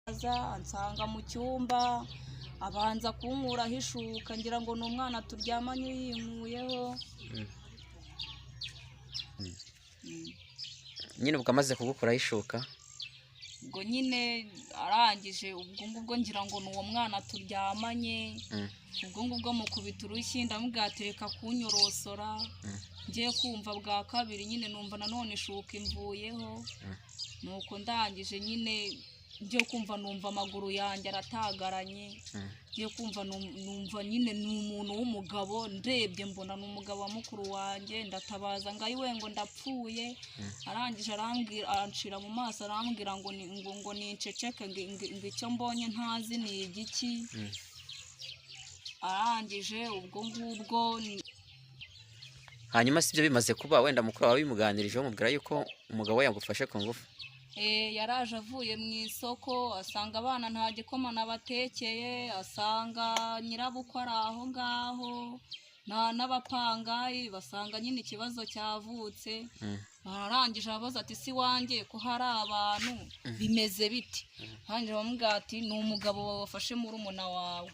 Aza ansanga mu cyumba, abanza kunkuraho ishuka, ngira ngo ni umwana turyamanye yinkuyeho. Nyine ubwo amaze kugukuraho ishuka, ubwo nyine arangije, ubwo ngubwo ngira ngo ni uwo mwana turyamanye. Ubwo ngubwo mukubita urushyi, ndamubwira ati reka kunyorosora. Ngiye kumva bwa kabiri nyine numva nanone ishuka imvuyeho. Nuko ndangije nyine ngiye kumva numva amaguru yanjye aratagaranye. Ngiye kumva numva nyine ni umuntu w'umugabo, ndebye mbona ni umugabo wa mukuru wanjye, ndatabaza ngo ayiwe, ngo ndapfuye. Arangije arambwira, ancira mu maso, arambwira ngo ngo ninceceke, ngo icyo mbonye ntazi ni igiki. Arangije ubwo ngubwo Hanyuma si ibyo bimaze kuba, wenda mukuru wawe bimuganirije, umubwira yuko umugabo we yagufashe ku ngufu? Yaraje avuye mu isoko, asanga abana nta gikoma nabatekeye, asanga nyirabukwe ari aho ngaho nta n'abapangayi, basanga nyine ikibazo cyavutse. Arangije abaza ati si wanjye ko hari abantu, bimeze biti? Arangije bamubwira ati ni umugabo wawe wafashe murumuna wawe.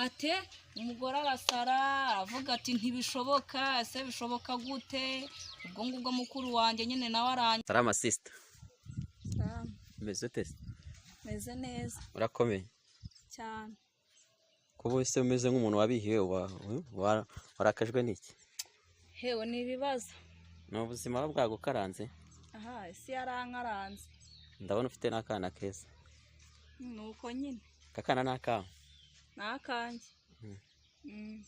Ate umugore arasara, aravuga ati ntibishoboka, ese bishoboka gute? Ubwo ngubwo mukuru wanjye nyine nawe arangiye. Salama sister, umeze ute se? Meze neza. Urakomeye? Cyane. Kuba ese umeze nk'umuntu wabihiwe, warakajwe n'iki? Hewe, ni ibibazo. Ni ubuzima buba bwagukaranze? Aha isi yarankaranze. Ndabona ufite n'akana keza. Ni uko nyine. Aka kana ni akawe? Ni akanjye.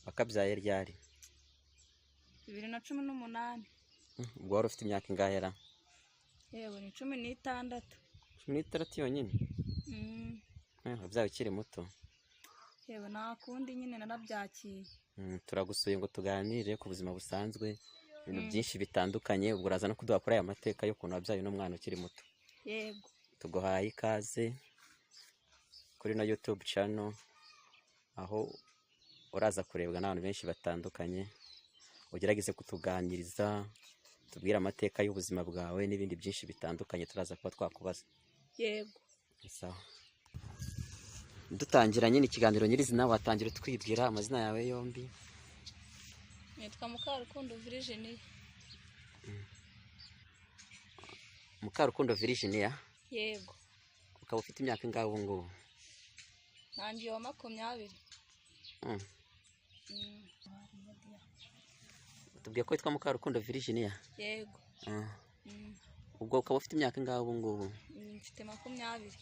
Wakabyaye ryari? 2018. Ubwo wari ufite imyaka ingahe ra? Yewe, ni 16. 16 yonyine? Wabyaye ukiri muto. Yewe, nta kundi nyine, narabyakiye. Turagusuye ngo tuganire ku buzima busanzwe, ibintu byinshi bitandukanye. Ubwo uraza no kuduha kuri aya mateka y'ukuntu wabyaye uno mwana ukiri muto. Yego. Tuguhaye ikaze kuri no YouTube channel, aho uraza kurebwa n'abantu benshi batandukanye. Ugerageze kutuganiriza, tubwire amateka y'ubuzima bwawe n'ibindi byinshi bitandukanye turaza kuba twakubaza. Yego. Sawa, dutangira nyine ikiganiro nyirizina, watangira utwibwira amazina yawe yombi. Nitwa Mukarukundo Virginie. Mukarukundo Virginia? Yego. Ukaba ufite imyaka ingahe ubu ngubu? Nanjye wa 20. Tubwiye ko witwa Mukarukundo Virginia? Yego. Ubwo ukaba ufite imyaka ingahe ubu ngubu? Mfite 20.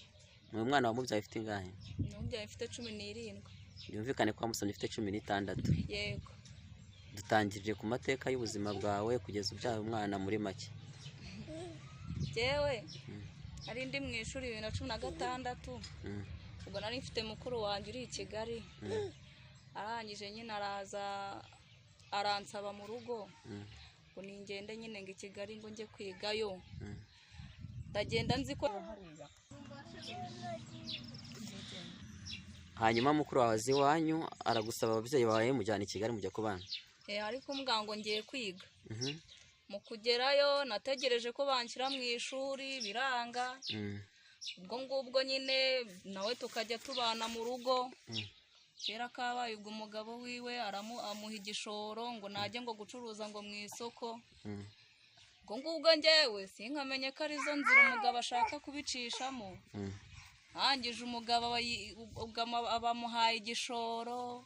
Ni umwana wamubyaye ufite ingahe? Namubyaye mfite 17. Byumvikane ko wamusomye ufite 16. Yego. Dutangirire ku mateka y'ubuzima bwawe kugeza ubyaye umwana muri make. Jyewe nari ndi mu ishuri 2016. Ubwo nari mfite mukuru wanjye uri i Kigali. Arangije nyine araza aransaba mu rugo ngo ningende nyine ngo i Kigali, ngo njye kwigayo. Ndagenda nzi ko Hanyuma mukuru wawe aza iwanyu, aragusaba ababyeyi bawe, mujyana i Kigali, mujya kubana? Ariko mbwa ngo ngiye kwiga. Mu kugerayo nategereje ko banshyira mu ishuri, biranga. Ubwo ngubwo nyine nawe tukajya tubana mu rugo. Kera kabaye, ubwo umugabo wiwe amuha igishoro ngo najye ngo gucuruza ngo mu isoko. Ubwo ngubwo njyewe sinkamenye ko arizo nzira umugabo ashaka kubicishamo. Arangije umugabo ubwo abamuhaye igishoro.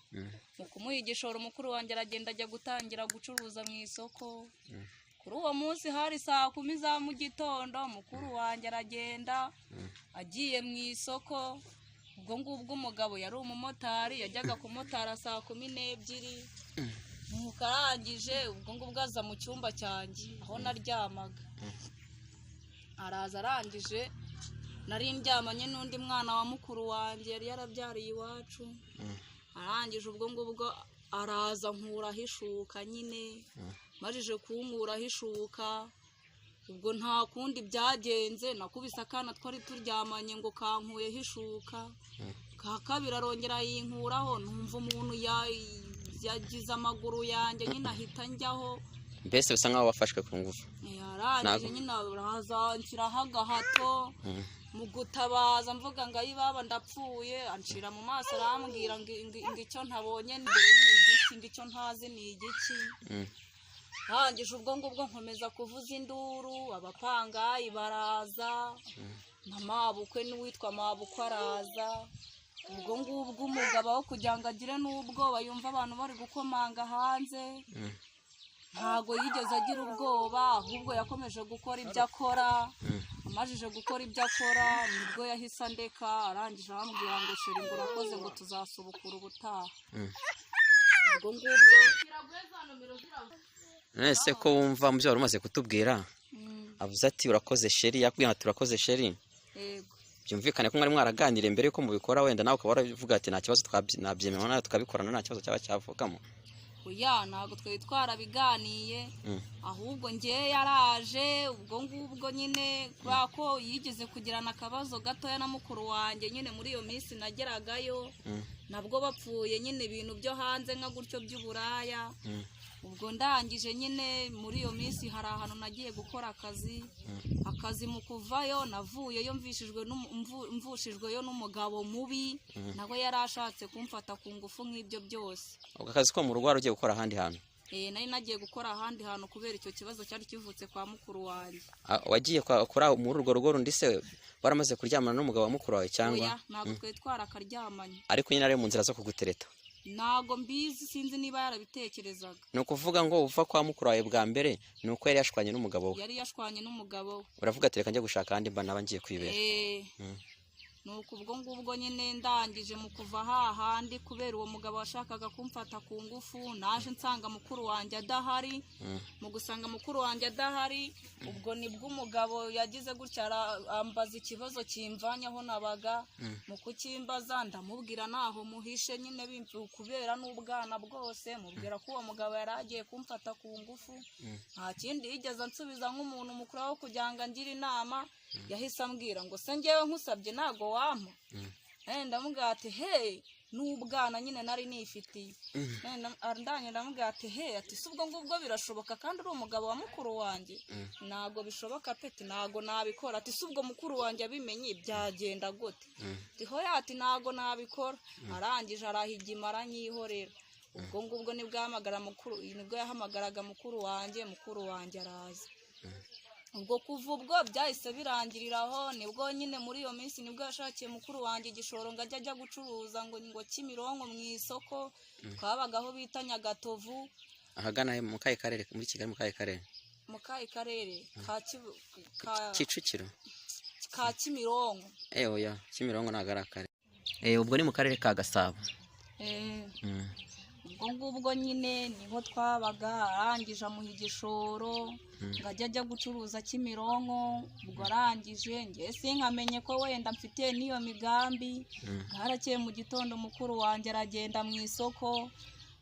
Mu kumuha igishoro, mukuru wanjye aragenda ajya gutangira gucuruza mu isoko. Kuri uwo munsi hari saa 10 za mu gitondo, mukuru wanjye aragenda agiye mu isoko. Ubwo ngubwo umugabo yari umumotari, yajyaga kumotara saa 12. Nuko arangije ubwo ngubwo aza mu cyumba cyanjye aho naryamaga. Araza arangije, nari ndyamanye n'undi mwana wa mukuru wanjye yari yarabyariye iwacu. Arangije ubwo ngubwo araza nkuraho ishuka nyine. Majije kunkuraho ishuka, ubwo nta kundi byagenze, nakubise akana twari turyamanye ngo kankuyeho ishuka. Ka kabiri arongera yinkuraho, numva umuntu yagize amaguru yanjye nyine ahita njyaho. Mbese bisa nkaho wafashwe ku ngufu? Arangije nyine araza anshyiraho agahato. Mu gutabaza mvuga ngo ayibaba ndapfuye, anshira mu maso arambwira ngo icyo ntabonye mbere ni igiki, ngo icyo ntazi ni igiki. Arangije ubwo ngubwo nkomeza kuvuza induru, abapangayi baraza, na mabukwe n'uwitwa mabukwe araza. Ubwo ngubwo umugabo aho kugira ngo agire n'ubwoba yumva abantu bari gukomanga hanze, ntago yigeze agira ubwoba, ahubwo yakomeje gukora ibyo akora. Amajije gukora ibyo akora nibwo yahise andeka, arangije arambwira ngo sheri ngo urakoze, ngo tuzasubukura ubutaha. Ubwo ngubwo None ko wumva mu byo wari umaze kutubwira, avuze ati urakoze sheri, yakubwira ati urakoze sheri, Yego. Byumvikane ko mwari mwaraganiriye mbere yuko mubikora, wenda nawe ukaba waravuga ati nta kibazo, nabyemewe nawe tukabikorana, nta kibazo cyaba cyavukamo. Oya, ntabwo twari twarabiganiye, ahubwo ngewe yaraje ubwo ngubwo nyine kubera ko yigeze kugirana akabazo gatoya na mukuru wanjye nyine muri iyo minsi nageragayo, nabwo bapfuye nyine ibintu byo hanze nka gutyo by'uburaya. Ubwo ndangije nyine muri iyo minsi hari ahantu nagiye gukora akazi. Akazi mu kuvayo navuyeyo mvushijweyo n'umugabo mubi, nawe yari ashatse kumfata ku ngufu nk'ibyo byose. Ubwo akazi ko mu rugo wari ugiye gukora ahandi hantu? Nari nagiye gukora ahandi hantu kubera icyo kibazo cyari kivutse kwa mukuru wanjye. Wagiye muri urwo rugo rundi se waramaze kuryamana n'umugabo wa mukuru wawe cyangwa? Oya, ntabwo twari twarakaryamanye. Ariko nyine ari mu nzira zo kugutereta? Ntabwo mbizi, sinzi niba yarabitekerezaga. Ni ukuvuga ngo uva kwa mukuru wawe bwa mbere ni uko yari yashwanye n'umugabo we? Yari yashwanye n'umugabo we. Uravuga ati reka njye gushaka ahandi mba naba ngiye kwibera. Nuko ubwo ngubwo nyine ndangije mu kuva hahandi kubera uwo mugabo washakaga kumfata ku ngufu, naje nsanga mukuru wanjye adahari. Mu gusanga mukuru wanjye adahari, ubwo nibwo umugabo yagize gutya ambaza ikibazo kimvanye aho nabaga. Mu kukimbaza ndamubwira naho muhishe nyine kubera n'ubwana bwose, mubwira ko uwo mugabo yari agiye kumfata ku ngufu. Nta kindi yigeze ansubiza nk'umuntu mukuru aho kugira ngo angire inama, yahise ambwira ngo se ngewe nkusabye ntago wampa? Ndamubwira ati hey, n'ubwana nyine nari nifitiye. Ndangije ndamubwira ati hey, ati si ubwo ngubwo birashoboka kandi uri umugabo wa mukuru wanjye? Ntago bishoboka peti, ntago nabikora. Ati si ubwo mukuru wanjye abimenye byagenda gute? Ati hoya, ati ntago nabikora. Arangije arahigima aranyihorera. Ubwo ngubwo nibwo yahamagara mukuru, nibwo yahamagaraga mukuru wanjye, mukuru wanjye araza. Ubwo kuva ubwo byahise birangirira aho. Nibwo nyine muri iyo minsi nibwo yashakiye mukuru wanjye igishoro ngo ajye ajya gucuruza ngo Kimironko mu isoko twabagaho bita Nyagatovu. Ahagana mu kahe karere muri Kigali, mu kahe karere? Mu kahe karere Kicukiro? Ka Kimironko. Oya, Kimironko ntabwo ari akarere. Ubwo ni mu karere ka Gasabo. Ubwo ngubwo nyine niho twabaga, arangije amuha igishoro ngo ajye ajya gucuruza Kimironko. Ubwo arangije ngewe sinkamenye ko wenda mfite n'iyo migambi. Bwarakeye mu gitondo mukuru wanjye aragenda mu isoko.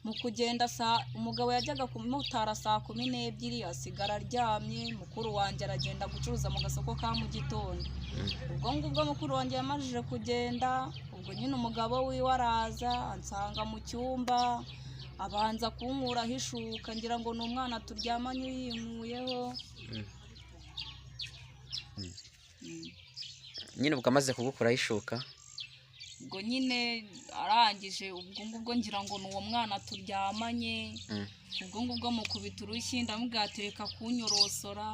Mu kugenda umugabo yajyaga kumutara saa 12, asigara aryamye. Mukuru wanjye aragenda gucuruza mu gasoko ka mu gitondo. Ubwo ngubwo mukuru wanjye yamajije kugenda, ubwo nyine umugabo wiwe araza ansanga mu cyumba, abanza kunkuraho ishuka ngira ngo ni umwana turyamanye uyinkuyeho. Nyine ubwo amaze kugukuraho ishuka, ubwo nyine arangije ubwo ngubwo ngira ngo ni uwo mwana turyamanye. Ubwo ngubwo mukubita urushyi ndamubwira ati reka kunyorosora.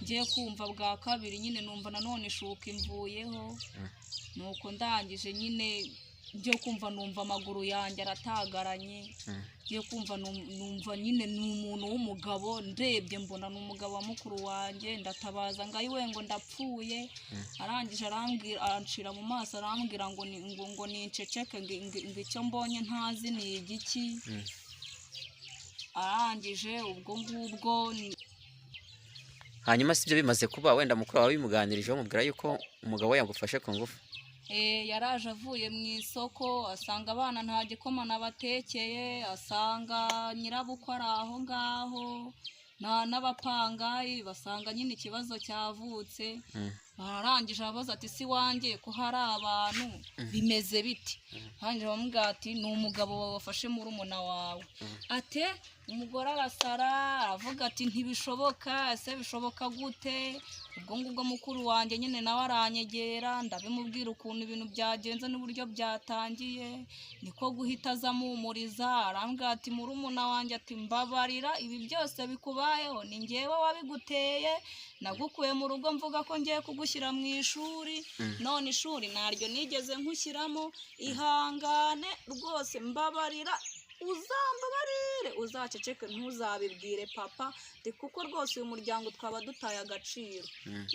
Ngiye kumva bwa kabiri nyine numva nanone ishuka imvuyeho. Nuko ndangije nyine ngiye kumva numva amaguru yanjye aratagaranye. Ngiye kumva numva nyine ni umuntu w'umugabo, ndebye mbona ni umugabo wa mukuru wanjye, ndatabaza ngo ayiwe ngo ndapfuye. Arangije arambwira, ancira mu maso arambwira ngo ngo ninceceke, ngo icyo mbonye ntazi ni igiki. Arangije ubwo ngubwo Hanyuma si ibyo bimaze kuba, wenda mukuru wawe bimuganirije umubwira yuko umugabo we yagufashe ku ngufu? Yaraje avuye mu isoko asanga abana nta gikoma nabatekeye, asanga nyirabukwe ari aho ngaho n'abapangayi, basanga nyine ikibazo cyavutse. Barangije abaza ati si wanjye ko hari abantu bimeze biti? Arangije bamubwira ati ni umugabo wawe wafashe murumuna wawe. Ate Umugore arasara aravuga ati ntibishoboka, ese bishoboka gute? Ubwo ngubwo mukuru wanjye nyine nawe aranyegera, ndabimubwira ukuntu ibintu byagenze n'uburyo byatangiye, niko guhita aza ampumuriza, arambwira ati murumuna wanjye ati mbabarira, ibi byose bikubayeho ni njyewe wabiguteye, nagukuye mu rugo mvuga ko ngiye kugushyira mu ishuri, none ishuri ntaryo nigeze nkushyiramo, ihangane rwose mbabarira, uzambabarire, uzaceceke ntuzabibwire papa, kuko rwose uyu muryango twaba dutaye agaciro.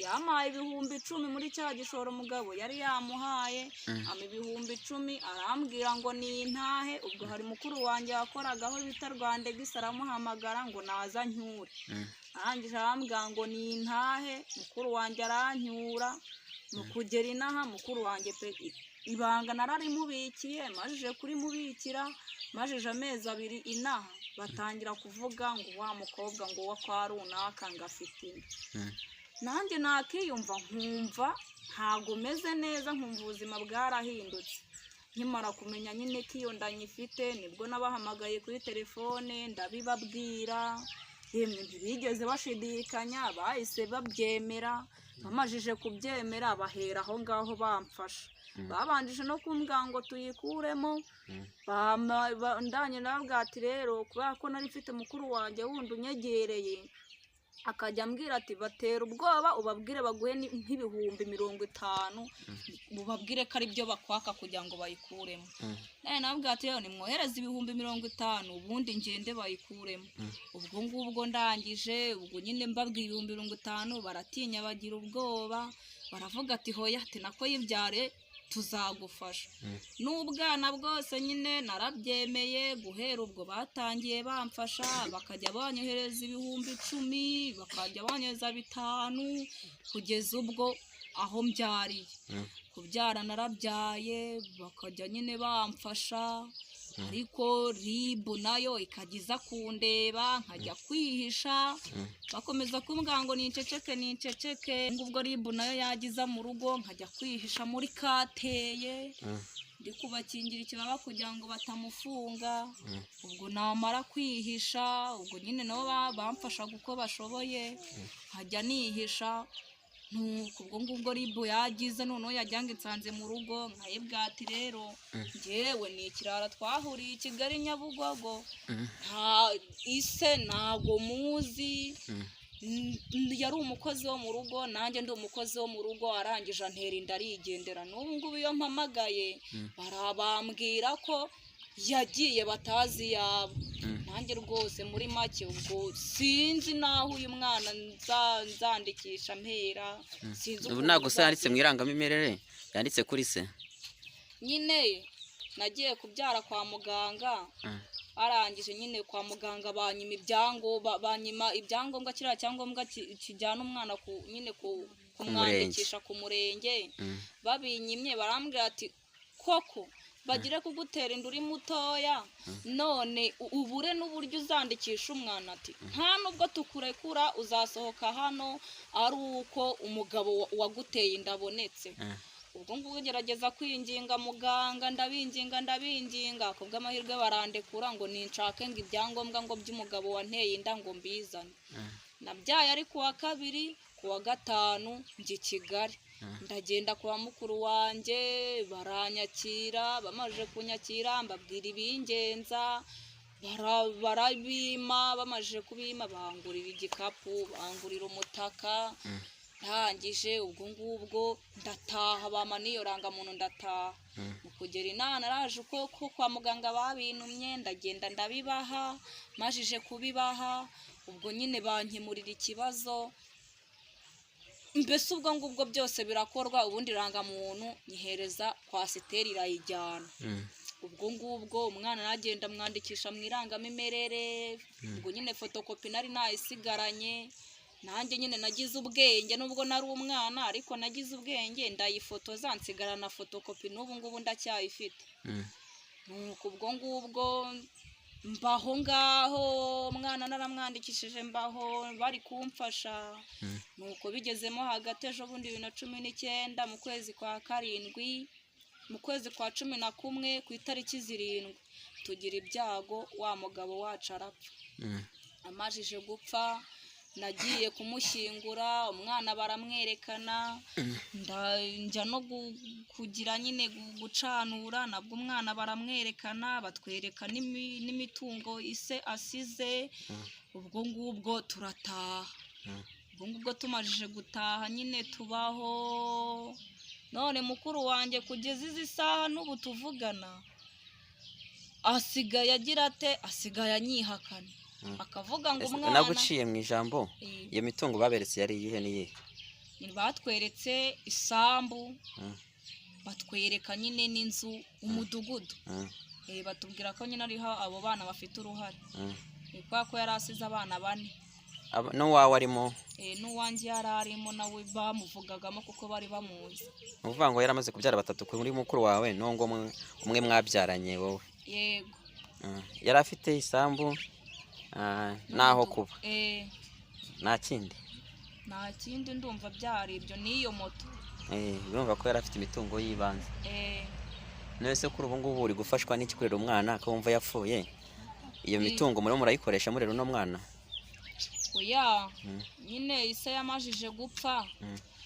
Yampaye 10,000 muri cya gishoro umugabo yari yamuhaye, ampa 10,000 arambwira ngo nintahe. Ubwo hari mukuru wanjye wakoragaho bita Rwandegisi, aramuhamagara ngo naza ncyure, arangije arambwira ngo nintahe, mukuru wanjye arancyura. Mu kugera inaha mukuru wanjye pe ibanga nararimubikiye, majije kurimubikira, majije amezi 2 inaha batangira kuvuga ngo wa mukobwa ngo wa kwa runaka ngo afite inda. Nanjye nakiyumva nkumva ntago meze neza, nkumva ubuzima bwarahindutse. Nkimara kumenya nyine ko iyo nda nyifite, nibwo nabahamagaye kuri telefone ndabibabwira, yemwe ntibigeze bashidikanya, bahise babyemera. Bamajije kubyemera bahera aho ngaho bamfasha. Babanjije no kumbwira ngo tuyikuremo, ndanye nababwira ati rero kubera ko nari mfite mukuru wanjye wundi unyegereye, akajya ambwira ati batera ubwoba ubabwire baguhe nk'50,000, ubabwire ko ari byo bakwaka kugira ngo bayikuremo. Nawe nababwira ati rero nimwohereze 50,000 ubundi ngende bayikuremo. Ubwo ngubwo ndangije, ubwo nyine mbabwira 50,000 baratinya bagira ubwoba, baravuga ati hoya, ati nako yibyare tuzagufasha. N'ubwana bwose nyine narabyemeye, guhera ubwo batangiye bamfasha, bakajya banyohereza 10,000, bakajya banyohereza 5, kugeza ubwo aho mbyariye. Kubyara narabyaye, bakajya nyine bamfasha, ariko RIB nayo ikajya iza kundeba, nkajya kwihisha, bakomeza kumbwira ngo ninceceke ninceceke. Ubwo RIB nayo yagiza mu rugo, nkajya kwihisha muri kateye, ndi kubakingira ikibaba kugira ngo batamufunga. Ubwo namara kwihisha, ubwo nyine nabo bamfashaga uko bashoboye, nkajya nihisha. Nuko ubwo ngubwo RIB yagize noneho yajyanga insanze mu rugo, nkayibwira ati rero njyewe ni ikirara twahuriye i Kigali Nyabugogo, nta ise ntago muzi, yari umukozi wo mu rugo, nanjye ndi umukozi wo mu rugo, arangije antera inda arigendera. N'ubu ngubu iyo mpamagaye barabambwira ko yagiye batazi yabo. Nanjye rwose muri make ubwo sinzi naho uyu mwana nzandikisha mpera, sinzi Ubu ntabwo se yanditse mu irangamimerere, yanditse kuri se nyine. Nagiye kubyara kwa muganga, arangije nyine kwa muganga banyima ibyangombwa, banyima ibyangombwa, kiriya cyangombwa kijyana umwana ku nyine kumwandikisha ku murenge, babinyimye barambwira ati koko bagire kugutera inda uri mutoya, none ubure n'uburyo uzandikisha umwana, ati nta nubwo tukurekura uzasohoka hano ari uko umugabo waguteye inda abonetse. Ubwo ngubwo ngerageza kwinginga muganga, ndabinginga ndabinginga, ku bw'amahirwe barandekura ngo ninshake ngo ibyangombwa ngo by'umugabo wanteye inda ngo mbizane. Nabyaye ari kuwa 2, kuwa 5 njya i Kigali, ndagenda kwa mukuru wanjye baranyakira, bamaze kunyakira mbabwira ibingenza, barabima, bamaze kubima bangurira igikapu, bangurira umutaka, ndangije ubwo ngubwo ndataha, bampa n'iyo rangamuntu ndataha. Mu kugera inaha naraje uko kwa muganga babintumye, ndagenda ndabibaha, majije kubibaha ubwo nyine bankemurira ikibazo, mbese ubwo ngubwo byose birakorwa, ubundi irangamuntu nyihereza kwasiteri irayijyana. Ubwo ngubwo umwana nagenda mwandikisha mu irangamimerere, ubwo nyine fotokopi nari nayisigaranye, nanjye nyine nagize ubwenge nubwo nari umwana, ariko nagize ubwenge ndayifotoza nsigarana fotokopi, n'ubu ngubu ndacyayifite. Nuko ubwo ngubwo mbaho ngaho, umwana naramwandikishije mbaho bari kumfasha. Nuko bigezemo hagati ejo bundi 2019 mu kwezi kwa 7, mu kwezi kwa 11 ku itariki 7, tugira ibyago wa mugabo wacu arapfa. Amajije gupfa nagiye kumushyingura, umwana baramwerekana, njya no kugira nyine gucanura, nabwo umwana baramwerekana, batwereka n'imitungo ise asize. Ubwo ngubwo turataha. Ubwo ngubwo tumajije gutaha nyine tubaho. None mukuru wanjye kugeza izi saha n'ubu tuvugana asigaye agira ate? Asigaye anyihakana, akavuga ngo umwana Naguciye mu ijambo. Iyo mitungo baberetse yari iyihe n'iyihe? Batweretse isambu, batwereka nyine n'inzu, umudugudu. Batubwira ko nyine ariho abo bana bafite uruhare. Kubera ko yari asize abana 4. N'uwawe arimo? N'uwanjye yari arimo, nawe bamuvugagamo kuko bari bamuzi. Ni ukuvuga ngo yari amaze kubyara 3 kuri mukuru wawe, n'uwo ngo umwe mwabyaranye wowe. Yego. Yari afite isambu n'aho kuba. Nta kindi? Nta kindi, ndumva byari ibyo n'iyo moto. Urumva ko yari afite imitungo y'ibanze. None se kuri ubu ngubu uri gufashwa n'iki kurera umwana ko wumva yapfuye? Iyo mitungo murimo murayikoresha murera uno mwana? Oya, nyine ise yamajije gupfa.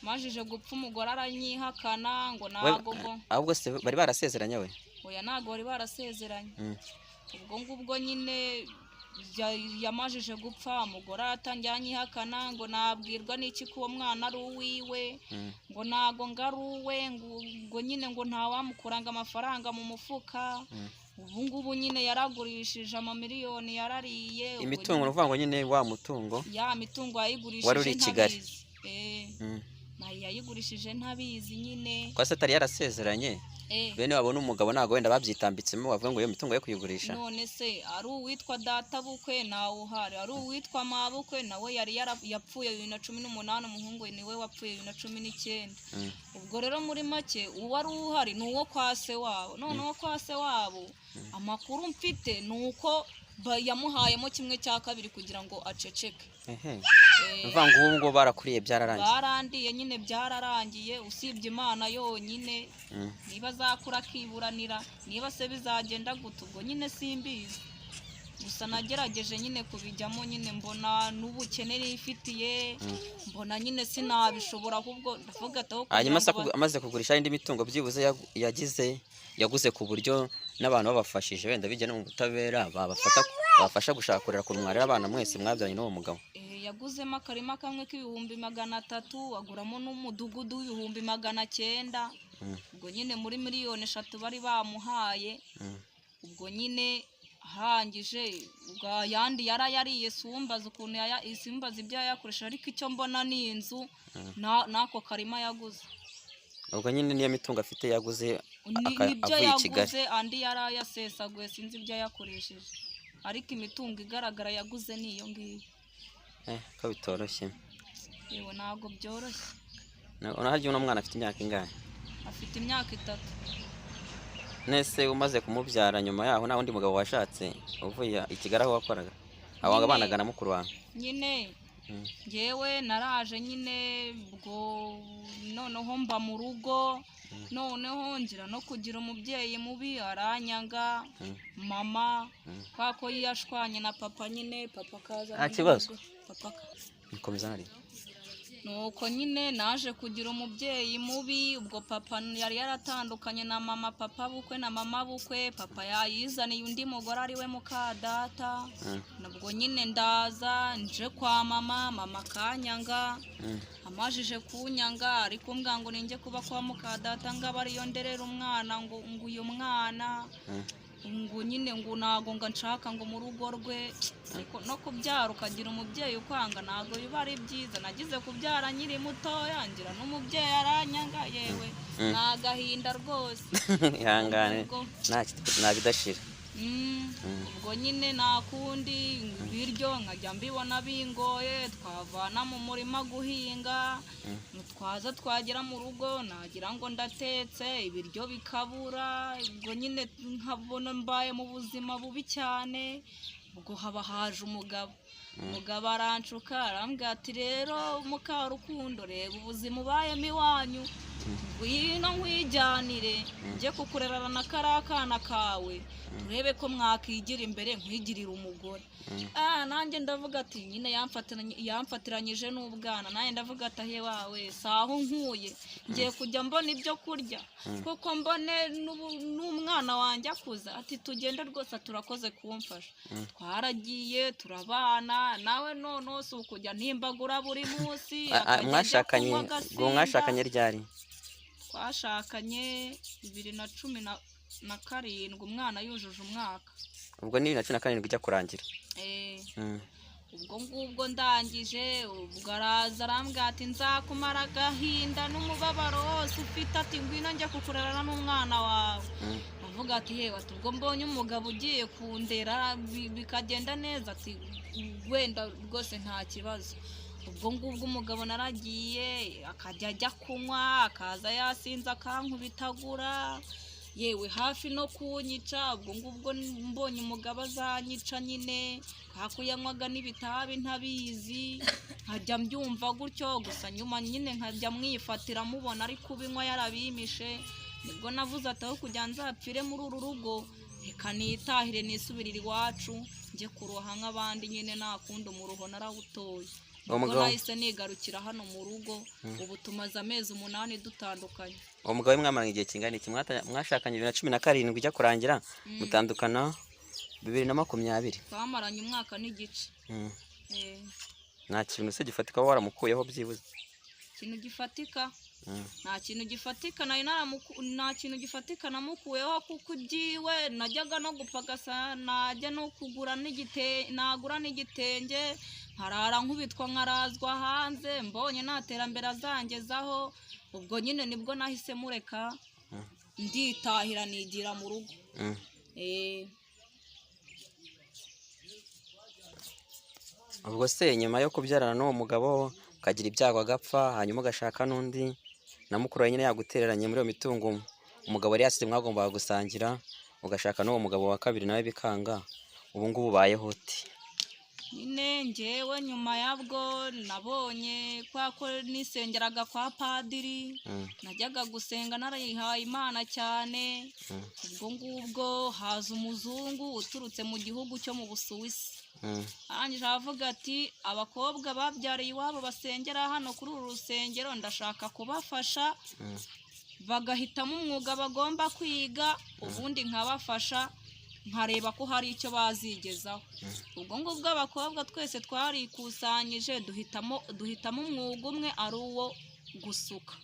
Amajije gupfa umugore aranyihakana ngo ntabwo ngo Ahubwo se bari barasezeranye we? Oya, ntabwo bari barasezeranye. Ubwo ngubwo nyine yamajije gupfa umugore aratangira anyihakana ngo nabwirwa n'iki ko uwo mwana ari uwiwe, ngo ntago ngo ari uwe, ngo nyine ngo ntawamukuranga amafaranga mu mufuka. Ubu ngubu nyine yaragurishije amamiliyoni, yarariye. Imitungo, ni ukuvuga ngo nyine wa mutungo ya mitungo yayigurishije wari uri i Kigali. ntabizi. Yayigurishije ntabizi nyine. Kwa se atari yarasezeranye, bene wabo n'umugabo ntabwo wenda babyitambitsemo bavuga ngo iyo mitungo yo kuyigurisha. None se ari uwitwa data bukwe ntawe uhari, ari uwitwa mabukwe nawe yari yapfuye 2018, umuhungu niwe wapfuye 2019. Ubwo rero muri make uwari uhari ni uwo kwa se wabo. None uwo kwa se wabo amakuru mfite ni uko yamuhayemo 1/2 kugira ngo aceceke. Uvuga ngo ubu ngubu barakuriye byararangiye. Barandiye nyine byararangiye, usibye Imana yonyine niba azakura akiburanira, niba se bizagenda gute ubwo nyine simbizi. Gusa nagerageje nyine kubijyamo nyine mbona n'ubukene nifitiye, mbona nyine sinabishobora, ahubwo ndavuga ati aho Hanyuma se kugira ngo amaze kugurisha indi mitungo byibuze yaguze ku buryo n'abantu babafashije wenda bijya no mu butabera babafasha gushaka kurera ku mwarera abana mwese mwabyaranye n'uwo mugabo. Yaguzemo akarima kamwe k'300,000, aguramo n'umudugudu w'900,000. Ubwo nyine muri 3 miliyoni bari bamuhaye. Ubwo nyine arangije ayandi yarayariye, simbaza ukuntu simbaza ibyo yayakoresha, ariko icyo mbona ni inzu n'ako karima yaguze. Ubwo nyine niyo mitungo afite yaguze Nibyo avuye i Kigali. yaguze, andi yarayasesaguye, sinzi ibyo yakoresheje, ariko imitungo igaragara yaguze ni iyo ngiyo. Ko bitoroshye. Yewe, ntabwo byoroshye. Harya uno mwana afite imyaka ingahe? Afite imyaka 3. Nese umaze kumubyara nyuma yaho nta wundi mugabo washatse uvuye i Kigali aho wakoraga? Abo wabanaga na mukuru wawe? Nyine ngewe naraje nyine ubwo noneho mba mu rugo, noneho ngira no kugira umubyeyi mubi aranyanga. Mama kwa ko yashwanye na papa nyine, papa akaza Nta kibazo. Papa Nkomeza nari. Nuko nyine naje kugira umubyeyi mubi, ubwo papa yari yaratandukanye na mama, papa bukwe na mama bukwe, papa yayizaniye undi mugore ari we muka data. Nubwo nyine ndaza nje kwa mama, mama akanyanga. Amajije kunyanga ariko mbwa ngo ninjye kuba kwa muka data ngo abe ariyo nderera umwana, ngo uyu mwana ngo nyine ngo ntago ngo nshaka ngo mu rugo rwe. Ariko no kubyara ukagira umubyeyi ukwanga ntago biba ari byiza. Nagize kubyara nkiri mutoya, ngira n'umubyeyi aranyanga, yewe ni agahinda rwose. Ihangane, nta bidashira. Ubwo nyine nta kundi, ibiryo nkajya mbibona bingoye, twavana mu murima guhinga, twaza twagera mu rugo nagira ngo ndatetse ibiryo bikabura. Ubwo nyine nkabona mbaye mu buzima bubi cyane. Ubwo haba haje umugabo, umugabo aranshuka arambwira ati rero Mukarukundo, reba ubuzima ubayemo iwanyu. Ngwino nkwijyanire, njye kukurerana na kariya kana kawe, turebe ko mwakigira imbere, nkwigirire umugore. Nanjye ndavuga ati nyine yamfatiranyije n'ubwana, nanjye ndavuga ati ahe wawe, si aho nkuye, ngiye kujya mbona ibyo kurya, kuko mbone n'umwana wanjye akuze. Ati tugende rwose, turakoze kumfasha. Twaragiye turabana nawe, noneho si ukujya ntimbagura buri munsi, akajya ajya Mwashakanye kunywa ngo agasinda. Mwashakanye ryari? Twashakanye 2017, umwana yujuje umwaka. Ubwo ni 2017 ijya kurangira. Eh, ubwo ngubwo ndangije, ubwo araza arambwira ati nzakumara agahinda n'umubabaro wose ufite, ati ngwino njya kukurerana n'umwana wawe. Avuga ati yewe, ati ubwo mbonye umugabo ugiye kundera bikagenda neza, ati wenda rwose nta kibazo. Ubwo ngubwo umugabo naragiye, akajya ajya kunywa, akaza yasinze, akankubitagura, yewe hafi no kunyica. Ubwo ngubwo mbonye umugabo azanyica nyine, kako yanywaga n'ibitabi ntabizi, nkajya mbyumva gutyo gusa. Nyuma nyine nkajya mwifatira mubona ari kubinywa yarabimishe. Nibwo navuze ati aho kugira nzapfire muri uru rugo, reka nitahire nisubirire iwacu, njye kuroha nk'abandi nyine, nakunda umuruho narawutoye. Uwo Ubwo mugabo nahise nigarukira hano mu rugo. Ubu tumaze amezi 8 dutandukanye. Uwo mugabo we mwamaranye igihe kingana iki? Mwashakanye 2017 ijya kurangira, mutandukana 2020. Twamaranye umwaka n'igice. Nta kintu se gifatika waba waramukuyeho byibuze? Ikintu gifatika? Nta kintu gifatika nari nta kintu gifatika namukuyeho, kuko ibyiwe najyaga no gupagasa, najya no kugura n'igite, nagura n'igitenge nkarara nkubitwa, nkarazwa hanze. Mbonye nta terambere azangezaho, ubwo nyine nibwo nahise mureka, nditahira nigira mu rugo. Ubwo se nyuma yo kubyarana n'uwo mugabo, ukagira ibyago agapfa, hanyuma ugashaka n'undi, na mukuru wawe nyine yagutereranye muri iyo mitungo umugabo yari yasize mwagombaga gusangira, ugashaka n'uwo mugabo wa kabiri nawe bikanga, ubu ngubu ubayeho ute? Nyine njyewe nyuma yabwo nabonye kwa ko nisengeraga kwa padiri, najyaga gusenga narayihaye Imana cyane. Ubwo ngubwo haza umuzungu uturutse mu gihugu cyo mu Busuwisi, arangije aravuga ati abakobwa babyariye iwabo basengera hano kuri uru rusengero, ndashaka kubafasha, bagahitamo umwuga bagomba kwiga, ubundi nkabafasha nkareba ko hari icyo bazigezaho. Ubwo ngubwo abakobwa twese twarikusanyije, duhitamo umwuga umwe ari uwo gusuka.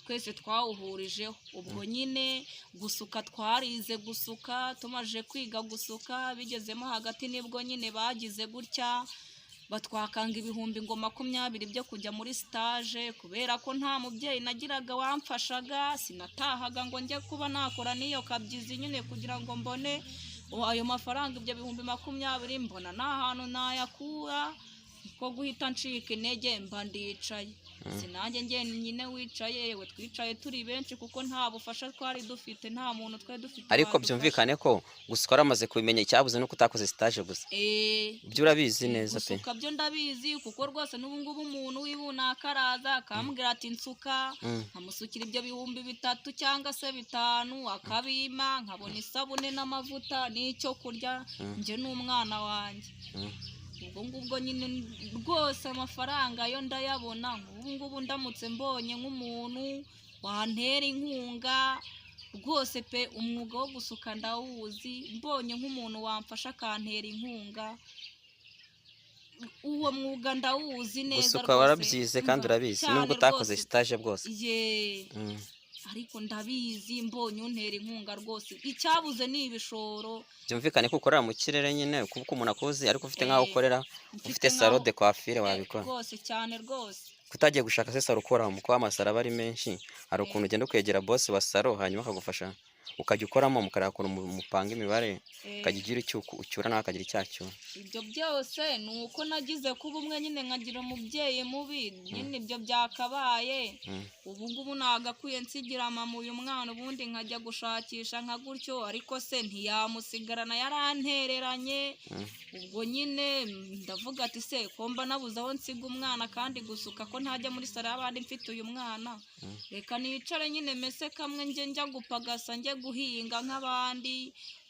Twese twawuhurijeho. Ubwo nyine gusuka twarize gusuka, tumaze kwiga gusuka bigezemo hagati nibwo nyine bagize gutya batwakanga ibihumbi ngo 20 byo kujya muri stage. Kubera ko nta mubyeyi nagiraga wamfashaga, sinatahaga ngo njye kuba nakora n'iyo kabyizi nyine kugira ngo mbone ayo mafaranga, ibyo bihumbi 20 mbona nta hantu nayakura, ko guhita ncika intege mba ndicaye. Sinanjye njyenyine wicaye, yewe twicaye turi benshi, kuko nta bufasha twari dufite, nta muntu twari dufite Ariko wadufasha. byumvikane ko gusuka waramaze kubimenya, icyabuze nuko utakoze stage gusa. Ibyo urabizi neza pe? Gusuka byo ndabizi, kuko rwose n'ubu ngubu umuntu w'ibunaka araza akambwira ati nsuka, nkamusukira ibyo bihumbi 3 cyangwa se 5, akabima, nkabona isabune n'amavuta n'icyo kurya njye n'umwana wanjye. Ubwo ngubwo nyine rwose amafaranga yo ndayabona. Nk'ubu ngubu ndamutse mbonye nk'umuntu wantera inkunga rwose pe, umwuga wo gusuka ndawuzi, mbonye nk'umuntu wamfasha akantera inkunga, uwo mwuga ndawuzi neza Gusuka rwose. warabyize kandi Umva, urabizi cyane nubwo utakoze rwose. stage bwose. Ye, ariko ndabizi, mbonye untera inkunga rwose, icyabuze ni ibishoro. Byumvikane ko ukorera mu kirere nyine, kuko umuntu akuzi ariko ufite nk'aho ukorera, Mfite ufite salon nk'aho de coiffure, wabikora. Rwose cyane rwose. Kutagiye gushaka se salon ukoramo, kuko amasaro aba ari menshi, hari ukuntu ugenda ukegera boss wa salon hanyuma akagufasha Ukajya ukoramo, mukareba ukuntu mupanga imibare, Eh, ukajya ugira icyo ucyura nawe akagira icyo acyura. Ibyo byose ni uko nagize kuba umwe nyine, nkagira umubyeyi mubi nyine, ibyo byakabaye. Ubu ngubu nagakwiye nsigira mama uyu mwana, ubundi nkajya gushakisha nka gutyo, ariko se ntiyamusigarana, yarantereranye. Ubwo nyine ndavuga ati: "Se ko mba nabuze aho nsiga umwana, kandi gusuka ko ntajya muri salo y'abandi mfite uyu mwana, reka nicare nyine mese kamwe, njye njya gupagasa, njye guhinga nk'abandi."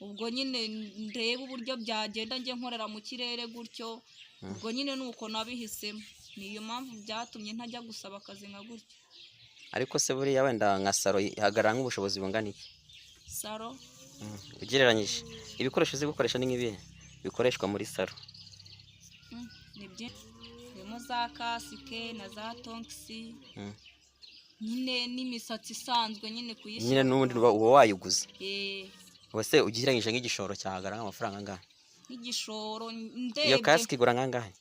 Ubwo nyine ndebe uburyo byagenda, njye nkorera mu kirere gutyo. Ubwo nyine ni uko nabihisemo, niyo mpamvu byatumye ntajya gusaba akazi nka gutyo. Ariko se buriya wenda nka salo ihagarara nk'ubushobozi bungana iki? Salo? Ugereranyije ibikoresho uzi gukoresha, ni nk'ibihe bikoreshwa muri salo? Ni byinshi, harimo za kasike na za tonkisi nyine n'imisatsi isanzwe nyine kuyishyira. Nyine n'ubundi uba wayiguze? Eh. Ubwo se ugereranyije nk'igishoro cyahagarara nk'amafaranga angahe? Nk'igishoro Iyo ndebye kasike igura nk'angahe?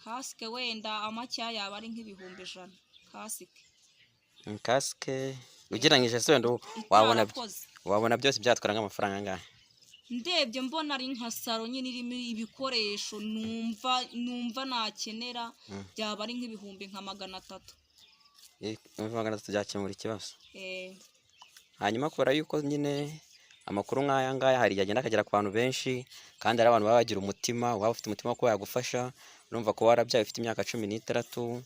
Kasike wenda amakeya yaba ari nk'100,000 kasike. Kasike ugereranyije se wenda wabona Itarakoze. wabona byose byatwara nk'amafaranga angahe? Ndebye mbona ari nka salo nyine irimo ibikoresho numva nakenera, byaba ari nk'ibihumbi nka 300. 300,000 byakemura ikibazo? Eh. Hanyuma kubera yuko nyine amakuru nk'aya ngaya hari igihe agenda akagera ku bantu benshi, kandi hari abantu baba bagira umutima, waba ufite umutima wo kuba yagufasha. Urumva ko warabyaye ufite imyaka 16,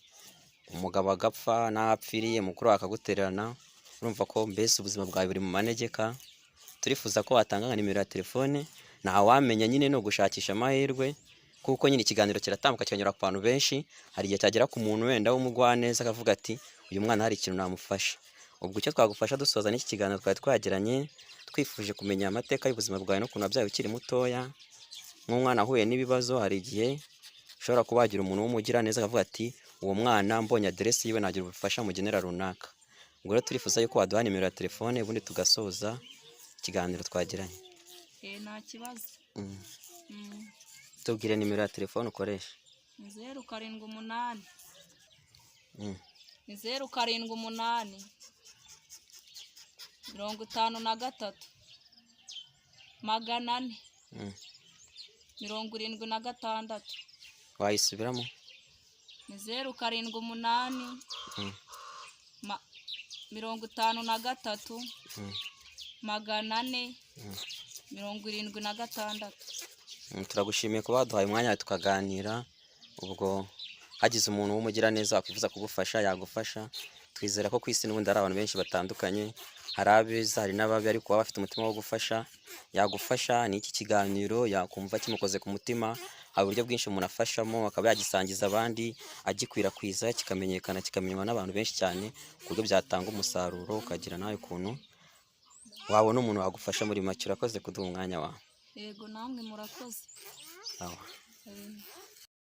umugabo agapfa, n'aho apfiriye mukuru wawe akagutererana, urumva ko mbese ubuzima bwawe buri mu manegeka. Turifuza ko watanga nka nimero ya telefone, ntawamenya nyine, ni ugushakisha amahirwe, kuko nyine ikiganiro kiratambuka kikanyura ku bantu benshi. Hari igihe cyagera ku muntu wenda w'umugwaneza akavuga ati: "Uyu mwana hari ikintu namufasha." Ubwo icyo twagufasha dusoza n'iki kiganiro twari twagiranye, twifuje kumenya amateka y'ubuzima bwawe n'ukuntu wabyaye ukiri mutoya, nk'umwana ahuye n'ibibazo. Hari igihe ushobora kuba wagira umuntu w'umugiraneza akavuga ati: "Uwo mwana mbonye aderesi yiwe nagira ubufasha mugenera runaka." Ubwo rero turifuza yuko waduha nimero ya telefone, ubundi tugasoza ikiganiro twagiranye. Eh, nta kibazo. Tubwire nimero ya telefone ukoresha. Ni 078. Ni 078 53 400 76. Wayisubiramo? Ni 078 53 400 76. Turagushimiye kuba waduhaye umwanya tukaganira. Ubwo hagize umuntu w'umugiraneza wakwifuza kugufasha, yagufasha. Twizera ko ku isi n'ubundi hari abantu benshi batandukanye, hari abeza, hari n'ababi, ariko waba afite umutima wo gufasha yagufasha. Ni iki kiganiro yakumva kimukoze ku mutima, hari uburyo bwinshi umuntu afashamo, akaba yagisangiza abandi, agikwirakwiza, kikamenyekana, kikamenywa n'abantu benshi cyane, ku buryo byatanga umusaruro, ukagira nawe ukuntu wabona umuntu wagufasha. Muri make, urakoze kuduha umwanya wawe. Yego, namwe murakoze. Sawa. Eh.